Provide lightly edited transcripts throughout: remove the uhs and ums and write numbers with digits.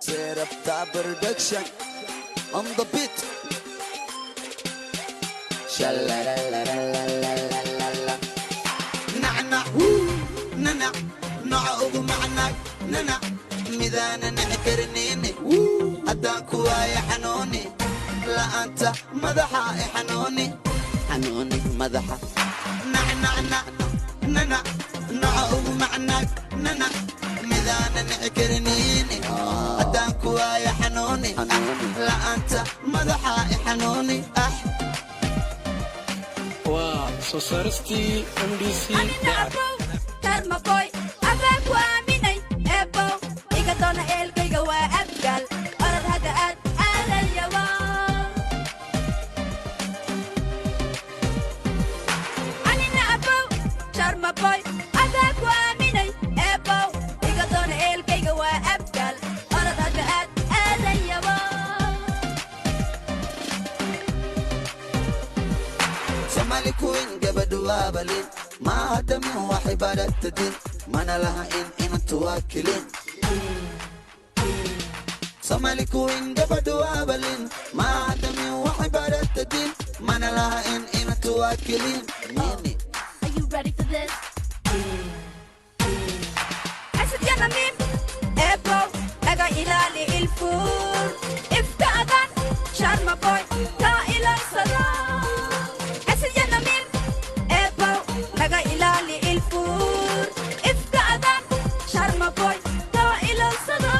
Serapta Production on the beat. Shalalalalalalalala. Nacnac, nanac, nooca ugu macnaag, nanac, midaana nici karinayni. Haddaan ku waaya xanuuni, la'aanta madaxa i xanuuni, xanuuni madaxa. Nacnac, nanac, nooca ugu macnaag, nanac, midaana nici karinayni. Haddaan ku waaya xanuuni, la'aanta madaxa i xanuuni, ah. Waa soo saaristii MDC. Anina abow Sharmaboy adaa ku aaminay, eebow iga doona, eelkayga waa Abgaal, orod hadda aad aadayawa. Anina abow Sharmaboy adaa ku aaminay, eebow iga doona, eelkayga waa Abgaal, orod hadda aad aadayawa. Somali Queen, gabadhu waa balin, maaha damin, waxay baratadin, mana laha in inantu waa kelin. Somali Queen, gabadhu waa balin, maaha damin, waxay baratadin, mana laha in inantu waa kelin. Nini. Are you ready for this? Asad ya namiim, eebow naga ilaali ilfuur, ifka adan Sharma Boy kaa ilaalsada. Asad ya namiim, eebow naga ilaali ilfuur, ifka adan Sharma Boy kaa ilaalsada.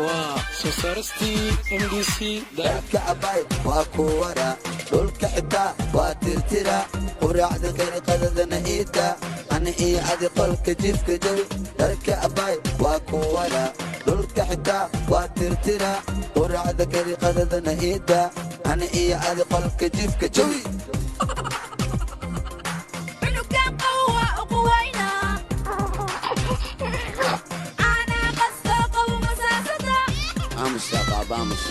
Waa soo saaristii MDC. Dharka abay waa ku wara, dhulka xitaa waa tirtira, quraacda kari, qadadana iida, ani iyo adi qolka jifka jawi. Dharka abay waa ku wara, dhulka xitaa waa tirtira, quraacda kari, qadadana iida, ani iyo adi qolka jifka jawi. Cunugan qawwa uquwayna, caanaa qastoo qaw masaasada. Aamusa baaba, aamus.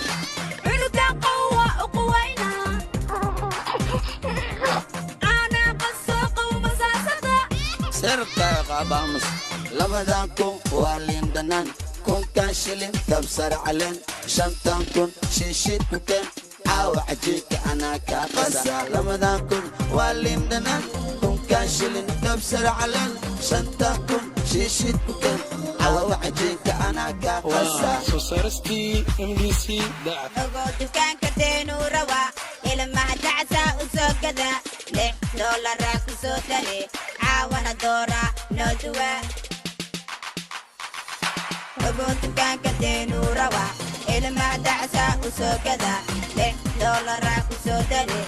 Cunugan qawwa uquwayna, caanaa qastoo qaw masaasada. Sirtaa qaaba, aamus. 2000 waa liin dhanaan, 1000-kan shilin kabsar caleen, 5000 shiishid ku keen, caawa cajiinka anaa kaa qasa. 2000 waa liin dhanaan, 1000-kan shilin kabsar caleen, 5000 shiishid ku keen, caawa cajiinka anaa kaa qasa. Waa soo saaristii MDC Daacad. Ogo dukaanka deenuu rawaa, ilmaha dacsaa u soo gada, $6 ku soo dare, caawana doora noo duwa. Ogo dukaanka deenuu rawaa, ilmaha dacsaa u soo gada, $6 ku soo dare.